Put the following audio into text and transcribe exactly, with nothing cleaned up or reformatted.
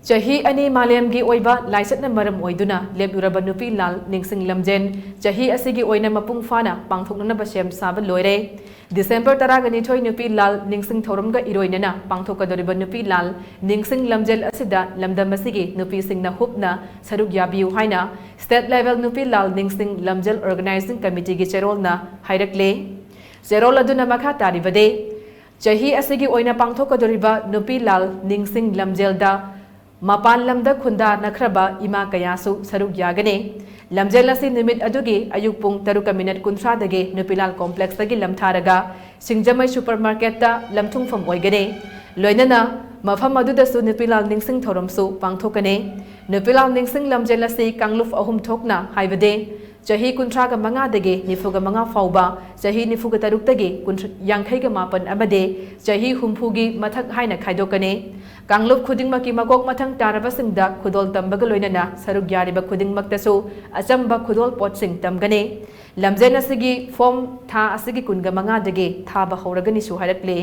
ꯆꯍꯤ ꯑꯅꯤ ꯃꯥꯂꯦꯝꯒꯤ ꯑꯣꯏꯕ ꯂꯥꯏꯆꯠꯅ ꯃꯔꯝ ꯑꯣꯏꯗꯨꯅ ꯂꯦꯞꯂꯨꯔꯕ ꯅꯨꯄꯤ ꯂꯥꯜ ꯅꯤꯡꯁꯤꯡ ꯂꯝꯖꯦꯜ ꯆꯍꯤ ꯑꯁꯤꯒꯤ ꯑꯣꯏꯅ ꯃꯄꯨꯡ ꯐꯥꯅ ꯄꯥꯡꯊꯣꯛꯅꯅꯕ ꯁꯦꯝ ꯁꯥꯕ ꯂꯣꯏꯔꯦ꯫ ꯗꯤꯁꯦꯝꯕꯔ ꯇꯔꯥꯒ ꯅꯤꯊꯣꯏ ꯅꯨꯄꯤ ꯂꯥꯜ ꯅꯤꯡꯁꯤꯡ ꯊꯧꯔꯝꯒ ꯏꯔꯣꯏꯅꯅ ꯄꯥꯡꯊꯣꯛꯀꯗꯧꯔꯤꯕ ꯅꯨꯄꯤ ꯂꯥꯜ ꯅꯤꯡꯁꯤꯡ ꯂꯝꯖꯦꯜ ꯑꯁꯤꯗ ꯂꯝꯗꯝ ꯑꯁꯤꯒꯤ ꯅꯨꯄꯤꯁꯤꯡꯅ ꯍꯨꯞꯅ ꯁꯔꯨꯛ ꯌꯥꯕꯤꯌꯨ ꯍꯥꯏꯅ State Level ꯅꯨꯄꯤ ꯂꯥꯜ ꯅꯤꯡꯁꯤꯡ ꯂꯝꯖꯦꯜ Organizing Committeeꯒꯤ ꯆꯦꯔꯣꯜꯅ ꯍꯥꯏꯔꯛꯂꯦ꯫ ꯆꯦꯔꯣꯜ ꯑꯗꯨꯅ ꯃꯈꯥ ꯇꯥꯔꯤꯕꯗꯤ, ꯆꯍꯤ ꯑꯁꯤꯒꯤ ꯑꯣꯏꯅ ꯄꯥꯡꯊꯣꯛꯀꯗꯧꯔꯤꯕ ꯅꯨꯄꯤ ꯂꯥꯜ ꯅꯤꯡꯁꯤꯡ ꯂꯝꯖꯦꯜꯗ ꯃꯄꯥꯟ ꯂꯝꯗ ꯈꯨꯟꯗꯥꯅꯈ꯭ꯔꯕ ꯏꯃꯥ ꯀꯌꯥꯁꯨ ꯁꯔꯨꯛ ꯌꯥꯒꯅꯤ꯫ ꯂꯝꯖꯦꯜ ꯑꯁꯤ ꯅꯨꯃꯤꯠ ꯑꯗꯨꯒꯤ ꯑꯌꯨꯛ ꯄꯨꯡ ꯇꯔꯨꯛꯀ ꯃꯤꯅꯠ ꯀꯨꯟꯊ꯭ꯔꯥꯗꯒꯤ ꯅꯨꯄꯤꯂꯥꯜ ꯀꯣꯝꯄ꯭ꯂꯦꯛꯁꯇꯒꯤ ꯂꯝꯊꯥꯔꯒ ꯁꯤꯡꯖꯃꯩ ꯁꯨꯄꯔ ꯃꯥꯔꯀꯦꯠꯇ ꯂꯝꯊꯨꯡꯐꯝ ꯑꯣꯏꯒꯅꯤ꯫ ꯂꯣꯏꯅꯅ ꯃꯐꯝ ꯑꯗꯨꯗꯁꯨ ꯅꯨꯄꯤꯂꯥꯜ ꯅꯤꯡꯁꯤꯡ ꯊꯧꯔꯝꯁꯨ ꯄꯥꯡꯊꯣꯛꯀꯅꯤ꯫ ꯅꯨꯄꯤꯂꯥꯜ ꯅꯤꯡꯁꯤꯡ ꯂꯝꯖꯦꯜ ꯑꯁꯤ ꯀꯥꯡꯂꯨꯞ ꯑꯍꯨꯝ ꯊꯣꯛꯅ, ꯍꯥꯏꯕꯗꯤ ꯆꯍꯤ ꯀꯨꯟꯊ꯭ꯔꯥꯒ ꯃꯉꯥꯗꯒꯤ ꯅꯤꯐꯨꯒ ꯃꯉꯥ ꯐꯥꯎꯕ, ꯆꯍꯤ ꯅꯤꯐꯨꯒ ꯇꯔꯨꯛꯇꯒꯤ ꯀꯨꯟꯊ꯭ꯔꯥ, ꯌꯥꯡꯈꯩꯒ ꯃꯥꯄꯟ ꯑꯃꯗꯤ ꯆꯍꯤ ꯍꯨꯝꯐꯨꯒꯤ ꯃꯊꯛ ꯍꯥꯏꯅ ꯈꯥꯏꯗꯣꯛꯀꯅꯤ꯫ ꯀꯥꯡꯂꯨꯞ ꯈꯨꯗꯤꯡꯃꯛꯀꯤ ꯃꯀꯣꯛ ꯃꯊꯪ ꯇꯥꯔꯕꯁꯤꯡꯗ ꯈꯨꯗꯣꯜ ꯇꯝꯕꯒ ꯂꯣꯏꯅꯅ ꯁꯔꯨꯛ ꯌꯥꯔꯤꯕ ꯈꯨꯗꯤꯡꯃꯛꯇꯁꯨ ꯑꯆꯝꯕ ꯈꯨꯗꯣꯜ ꯄꯣꯠꯁꯤꯡ ꯇꯝꯒꯅꯤ꯫ ꯂꯝꯖꯦꯜ ꯑꯁꯤꯒꯤ ꯐꯣꯔꯝ ꯊꯥ ꯑꯁꯤꯒꯤ ꯀꯨꯟꯒ ꯃꯉꯥꯗꯒꯤ ꯊꯥꯕ ꯍꯧꯔꯒꯅꯤꯁꯨ ꯍꯥꯏꯔꯛꯂꯤ꯫